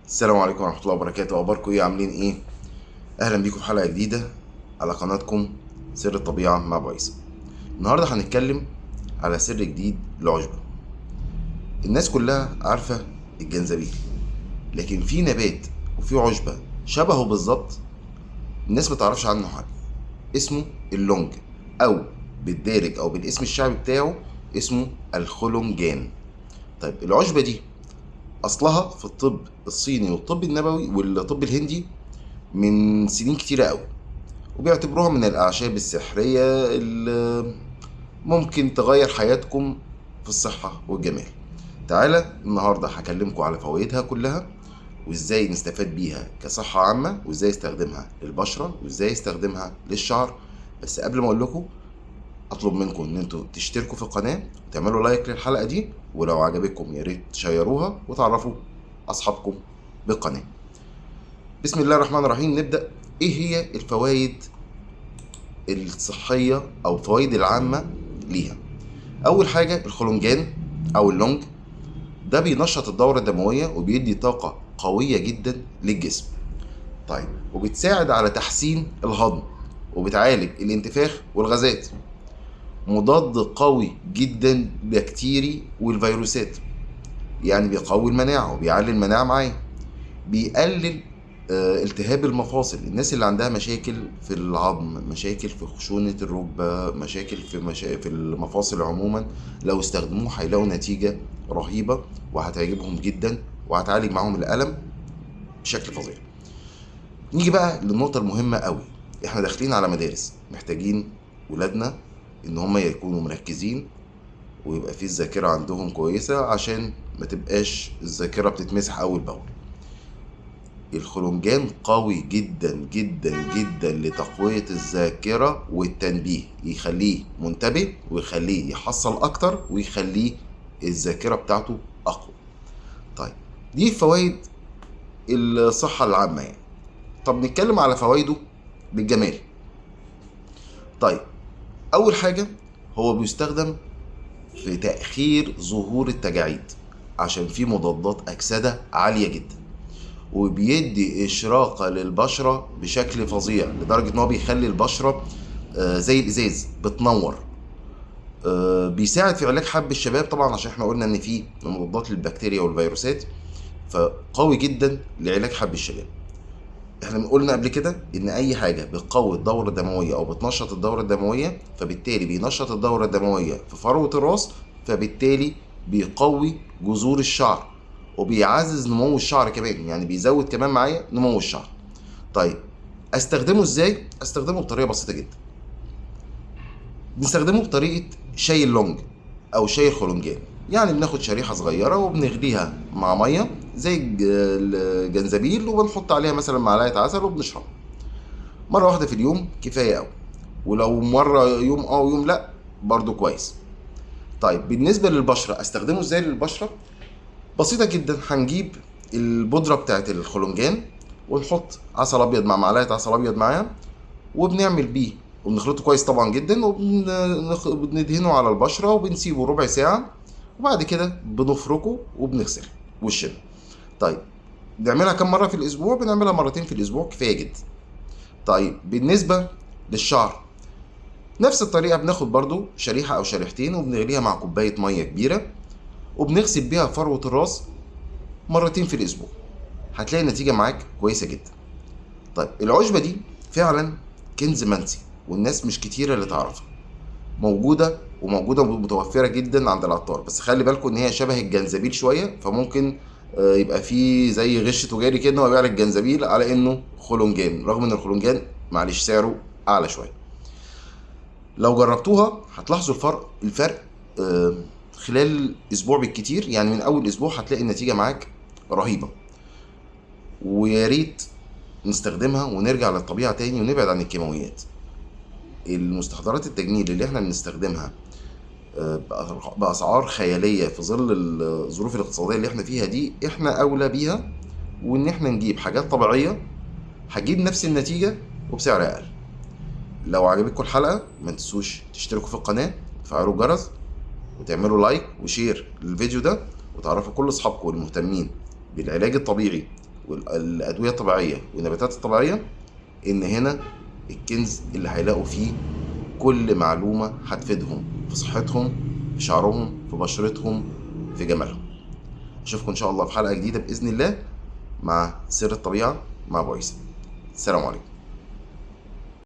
السلام عليكم ورحمة الله وبركاته. أخباركم إيه؟ عاملين إيه؟ أهلا بيكم في حلقة جديدة على قناتكم سر الطبيعة مع أبو عيسى. النهاردة هنتكلم على سر جديد لعشبة. الناس كلها عارفة الجنزبيل، لكن في نبات وفي عشبة شبهه بالظبط الناس ما تعرفش عنه حاجة، اسمه اللونج، أو بالدارج أو بالاسم الشعبي بتاعه اسمه الخلنجان. طيب العشبة دي اصلها في الطب الصيني والطب النبوي والطب الهندي من سنين كتيرة قوي، وبيعتبروها من الاعشاب السحريه اللي ممكن تغير حياتكم في الصحة والجمال. تعالى النهارده هكلمكم على فوائدها كلها، وازاي نستفاد بيها كصحه عامة، وازاي استخدمها للبشره، وازاي استخدمها للشعر. بس قبل ما اقول لكم، اطلب منكم ان انتوا تشتركوا في القناة وتعملوا لايك للحلقة دي، ولو عجبتكم يا ريت تشيروها وتعرفوا اصحابكم بالقناة. بسم الله الرحمن الرحيم. نبدا. ايه هي الفوائد الصحية او الفوائد العامة ليها؟ اول حاجة الخلنجان او اللونج ده بينشط الدورة الدموية وبيدي طاقة قوية جدا للجسم. طيب وبتساعد على تحسين الهضم، وبتعالج الانتفاخ والغازات. مضاد قوي جدا بكتيري والفيروسات، يعني بيقوي المناعة وبيعلي المناعة معاه. بيقلل التهاب المفاصل. الناس اللي عندها مشاكل في العظم، مشاكل في خشونة الركبة، مشاكل في المفاصل عموما، لو استخدموه هيلاقوا نتيجة رهيبة وهتعجبهم جدا، وهتعالج معاهم الألم بشكل فظيع. نيجي بقى للنقطة المهمة قوي. احنا داخلين على مدارس، محتاجين ولادنا ان هم يكونوا مركزين ويبقى في الذاكرة عندهم كويسة، عشان ما تبقاش الذاكرة بتتمسح اول باول. الخلنجان قوي جدا جدا جدا لتقوية الذاكرة والتنبيه، يخليه منتبه ويخليه يحصل اكتر ويخليه الذاكرة بتاعته اقوى. طيب دي فوائد الصحة العامة يعني. طب نتكلم على فوائده بالجمال. طيب اول حاجة هو بيستخدم في تاخير ظهور التجاعيد، عشان فيه مضادات اكسده عالية جدا، وبيدي اشراقه للبشره بشكل فظيع، لدرجة ان هو بيخلي البشرة زي الازاز بتنور. بيساعد في علاج حب الشباب طبعا، عشان احنا قلنا ان فيه مضادات للبكتيريا والفيروسات، فقوي جدا لعلاج حب الشباب. احنا قلنا قبل كده ان اي حاجة بتقوي الدورة الدموية او بتنشط الدورة الدموية، فبالتالي بينشط الدورة الدموية في فروه الراس، فبالتالي بيقوي جذور الشعر وبيعزز نمو الشعر كمان، يعني بيزود كمان معايا نمو الشعر. طيب استخدمه ازاي؟ استخدمه بطريقة بسيطة جدا. بنستخدمه بطريقة شاي اللونج او شاي الخلنجان، يعني بناخد شريحة صغيرة وبنغليها مع مية زي الجنزبيل، وبنحط عليها مثلا معلقه عسل وبنشربها مرة واحدة في اليوم، كفاية قوي. ولو مرة يوم ويوم لا برضو كويس. طيب بالنسبة للبشره، استخدمه ازاي للبشره؟ بسيطة جدا. هنجيب البودره بتاعت الخلنجان ونحط عسل ابيض مع معلقه عسل ابيض معاها، وبنعمل بيه وبنخلطه كويس طبعا جدا، وبندهنه على البشرة وبنسيبه ربع ساعة، وبعد كده بنفركه وبنغسله وشنا. طيب بنعملها كم مرة في الاسبوع؟ بنعملها مرتين في الاسبوع، كفاية جدا. طيب بالنسبة للشعر نفس الطريقة، بناخد برضو شريحة او شريحتين وبنغليها مع كوباية مية كبيرة، وبنغسل بيها فروه الراس مرتين في الاسبوع، هتلاقي النتيجة معاك كويسة جدا. طيب العشبه دي فعلا كنز منسي، والناس مش كتيرة اللي تعرفها. موجودة وموجودة متوفرة جدا عند العطار، بس خلي بالكم ان هي شبه الجنزبيل شوية، فممكن يبقى فيه زي غش تجاري كده، هو بيبيع لك الجنزبيل على انه خلنجان، رغم ان الخلنجان معلش سعره اعلى شوية. لو جربتوها هتلاحظوا الفرق خلال اسبوع بالكتير، يعني من اول اسبوع هتلاقي النتيجة معاك رهيبة. ويا ريت نستخدمها ونرجع للطبيعة تاني ونبعد عن الكيماويات. المستحضرات التجميل اللي احنا بنستخدمها بأسعار خيالية في ظل الظروف الاقتصادية اللي احنا فيها دي، احنا أولى بيها، وإن احنا نجيب حاجات طبيعية هتجيب نفس النتيجة وبسعر أقل. لو عجبتكم الحلقة ما تنسوش تشتركوا في القناة، وتفعلوا الجرس، وتعملوا like و share للفيديو ده، وتعرفوا كل أصحابكم المهتمين بالعلاج الطبيعي والادوية الطبيعية والنباتات الطبيعية، ان هنا الكنز اللي هيلاقوا فيه كل معلومة هتفيدهم في صحتهم، في شعرهم، في بشرتهم، في جمالهم. اشوفكم ان شاء الله في حلقة جديدة باذن الله مع سر الطبيعة مع ابو عيسى. السلام عليكم.